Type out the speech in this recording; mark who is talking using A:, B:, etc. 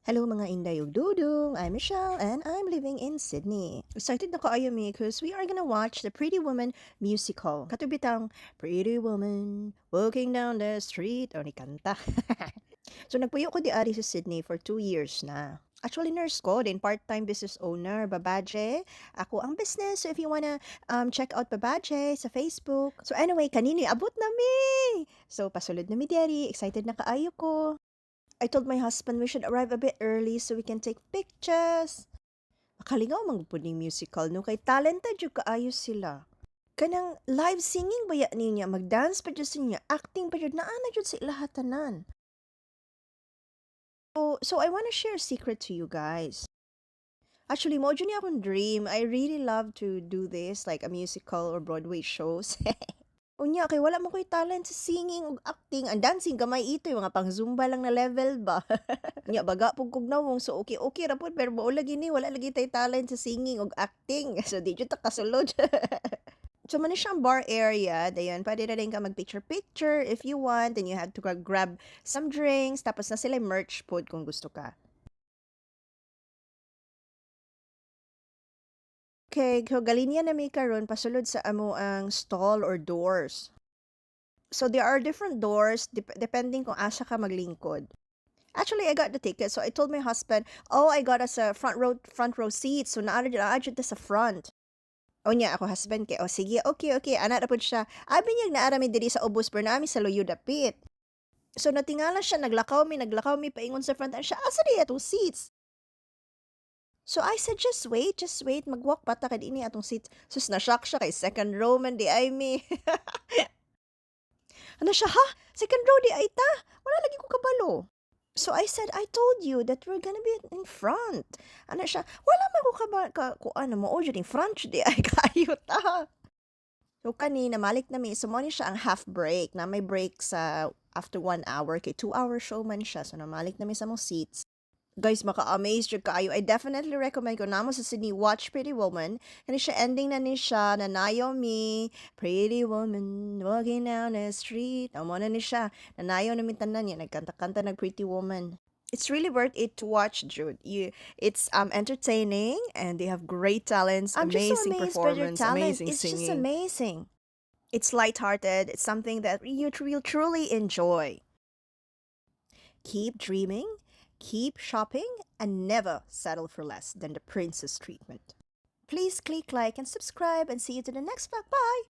A: Hello, mga inday ug dudong! I'm Michelle and I'm living in Sydney. Excited na kaayo mi because we are gonna watch the Pretty Woman musical. Kato bitang Pretty Woman walking down the street o ni kanta. So nagpuyo ko diari sa Sydney for 2 years na. Actually, nurse ko, then part-time business owner, Babaje. Ako ang business. So if you wanna check out Babaje sa Facebook. So anyway, kanini abot na mi. So pasulod na mi diri, excited na kaayo ko. I told my husband we should arrive a bit early so we can take pictures. Makalingaw man pud ning musical, no, kay talented jud kaayo sila. Kanang live singing baya niya, mag-dance pa jud niya, acting pa jud, naa na jud sa ilaha tanan. So I wanna share a secret to you guys. Actually, mao jud ni akong dream. I really love to do this, like a musical or Broadway shows. Unya kay wala man ko'y talent sa singing ug acting, ang dancing gamay itoy, mga pang Zumba lang na level ba. Unya baga pud kog nawong, so okay okay ra pud, pero mao lagi ni wala lagi tay talent sa singing ug acting. So di jud ta kasulod. So mao ni siyang bar area, dayon pwede na din ka mag picture picture if you want, then you have to grab some drinks, tapos na sila merch pod kung gusto ka. Okay, so galinya na mi karon pasulod sa amoang stall or doors. So there are different doors depending kung asa ka maglingkod. Actually, I got the ticket, so I told my husband, "Oh, I got us a front row seat." So naa jud ta sa front. Unya ako husband kay, "Oh sige, okay." Ana ra pud siya. Abi niya naa ra mi diri sa ubos pero naa mi sa luyo dapit. So natingala siya, naglakaw mi paingon sa front. Ana siya, "Asa diay atong seats?" So I said, "Just wait, just wait, mag-walk pa ta kay dinhi atong seats." Sus, na-shock siya kay second row man diay mi. Ana siya, "Ha? Second row diay ta? Wala lagi ko kabalo." So I said, "I told you that we're gonna be in front." Ana siya, "Wala man ko ka kuan, mao jud in front diay kaayo ta." So kani namalik na mi, so mao ni siya ang half break, na may break sa after 1 hour kay 2-hour show man siya. So namalik na mi sa among seats. Guys, maka-amaze jud kaayo. I definitely recommend kung naa mo sa Sydney, watch Pretty Woman. Kani siya, ending na ni siya, nanayaw mi, "Pretty woman walking down the street." Mao na ni siya. Nanayaw na mi tanan niya, nagkanta-kanta nag Pretty Woman. It's really worth it to watch, jud. It's entertaining and they have great talents,
B: I'm just so
A: amazing
B: amazed by their
A: performance,
B: talent.
A: Amazing
B: It's just
A: singing.
B: Amazing.
A: It's lighthearted. It's something that you will truly enjoy. Keep dreaming, keep shopping, and never settle for less than the princess treatment. Please click like and subscribe and see you to the next vlog. Bye!